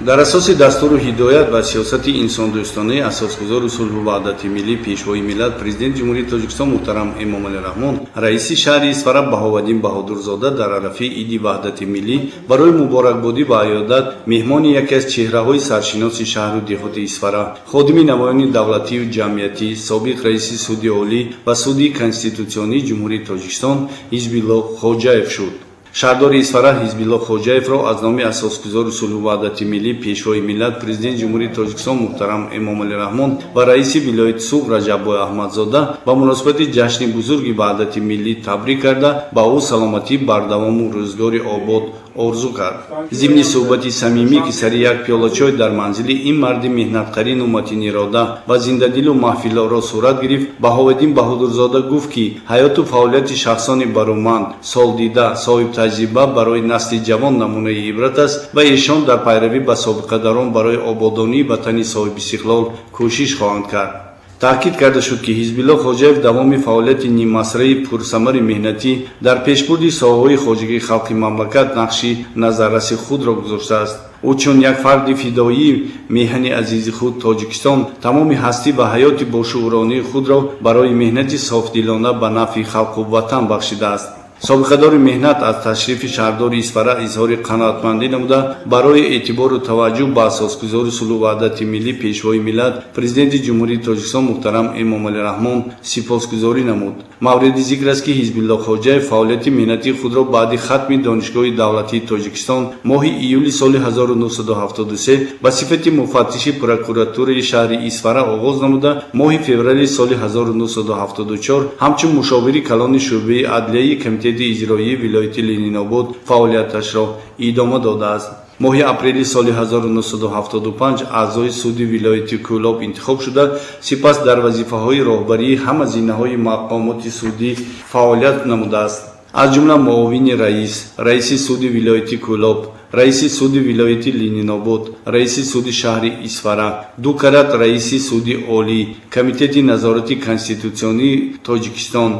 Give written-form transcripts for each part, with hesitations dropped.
Дар асоси дастуру ҳидоят ва сиёсати инсондӯстонаи Асосгузори сулҳу ваҳдати миллӣ, Пешвои миллат, Президенти Ҷумҳурии Тоҷикистон муҳтарам Эмомалӣ Раҳмон, раиси шаҳри Исфара Баҳоваддин Баҳодурзода дар арафаи Иди Ваҳдати миллӣ барои муборакбодӣ ва аёдат меҳмони яке аз чеҳраҳои саршиноси шаҳру деҳоти Исфара, ходими намоёни давлатию ҷамъиятӣ, собиқ раиси Суди Олӣ ва Суди Конститутсионии Ҷумҳурии Тоҷикистон Ҳизбилло Хоҷаев шуд. Шаҳрдори Исфара Ҳизбилло Хоҷаевро аз номи Асосгузори сулҳу ваҳдати миллӣ, Пешвои миллат, Президенти Ҷумҳурии Тоҷикистон муҳтарам Эмомалӣ Раҳмон ва раиси вилояти Суғд Раҷаббой Аҳмадзода ба муносибати ҷашни бузурги Ваҳдати миллӣ табрик карда, ба ӯ саломатии бардавому рӯзгори обод орзу кард. Зимни суҳбати самимӣ, ки сари як пиёла чой дар манзили ин марди меҳнатқарину матинирода ва зиндадилу маҳфилоро сурат гирифт, Баҳовиддин Баҳодурзода гуфт, ки ҳаёту фаъолияти шахсони бароманд, солдида, соҳибтаҷриба барои насли ҷавон намунаи ибрат аст ва эшон дар пайравӣ ба собиқадарон барои ободонии ватани соҳибистиқлол кӯшиш хоҳанд кард. Таъкид карда шуд, ки Ҳизбилло Хоҷаев давоми фаъолияти нимасраи пурсамари меҳнатӣ дар пешбурди соҳаҳои хоҷагии халқи мамлакат нақши назарраси худро гузоштааст. Ӯ чун як фарди фидоии меҳани азизи худ Тоҷикистон тамоми ҳастӣ ва ҳаёти бошууронии худро барои меҳнати софдилона ба нафъи халқу ватан бахшидааст. Собиқадори меҳнат аз ташрифи шаҳрдори Исфара изҳори қаноатмандӣ намуда, барои эътибору таваҷҷӯҳ ба Асосгузори сулҳу ваҳдати миллӣ, Пешвои миллат, Президенти Ҷумҳурии Тоҷикистон муҳтарам Эмомалӣ Раҳмон сипосгузорӣ намуд. Мавриди зикр аст, ки Ҳизбилло Хоҷаев фаъолияти меҳнатии худро баъди хатми Донишгоҳи давлатии Тоҷикистон моҳи июли соли 1973 ба сифати муфаттиши прокуратураи шаҳри Исфара оғоз намуда, моҳи феврали соли 1974 ҳамчун мушовири калони шӯъбаи адлияи Комитети иҷроии вилояти Ленинобод фаъолияташро идома додааст. Моҳи апрели соли 1975 аъзои суди вилояти Кӯлоб интихоб шуда, сипас дар вазифаҳои роҳбарии ҳама зинаҳои мақомоти судӣ фаъолият намудааст, аз ҷумла муовини раис, раиси суди вилояти Кӯлоб, раиси суди вилояти Ленинобод, раиси суди шаҳри Исфара, ду карат раиси Суди Олӣ, Комитети назорати конститутсионии Тоҷикистон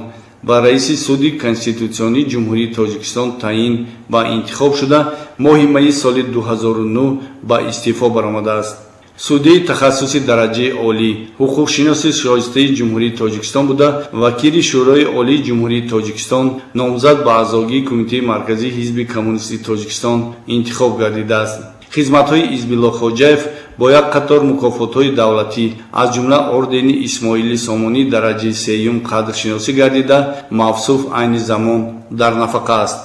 ва раиси Суди Конститутсионии Ҷумҳурии Тоҷикистон таъин ва интихоб шуда, моҳи майи соли 2009 ба истеъфо баромадааст. Судяи тахассуси дараҷаи олӣ, ҳуқуқшиноси шоистаи Ҷумҳурии Тоҷикистон буда, вакили Шӯрои Олии Ҷумҳурии Тоҷикистон, номзад ба аъзогии Кумитаи марказии Ҳизби Коммунистии Тоҷикистон интихоб гардидааст. Хизматҳои Ҳизбилло Хоҷаев бо як қатор мукофотҳои давлатӣ, аз ҷумла ордени Исмоили Сомонӣ дараҷаи сеюм қадршиносӣ гардида, мавсуф айни замон дар нафақа аст.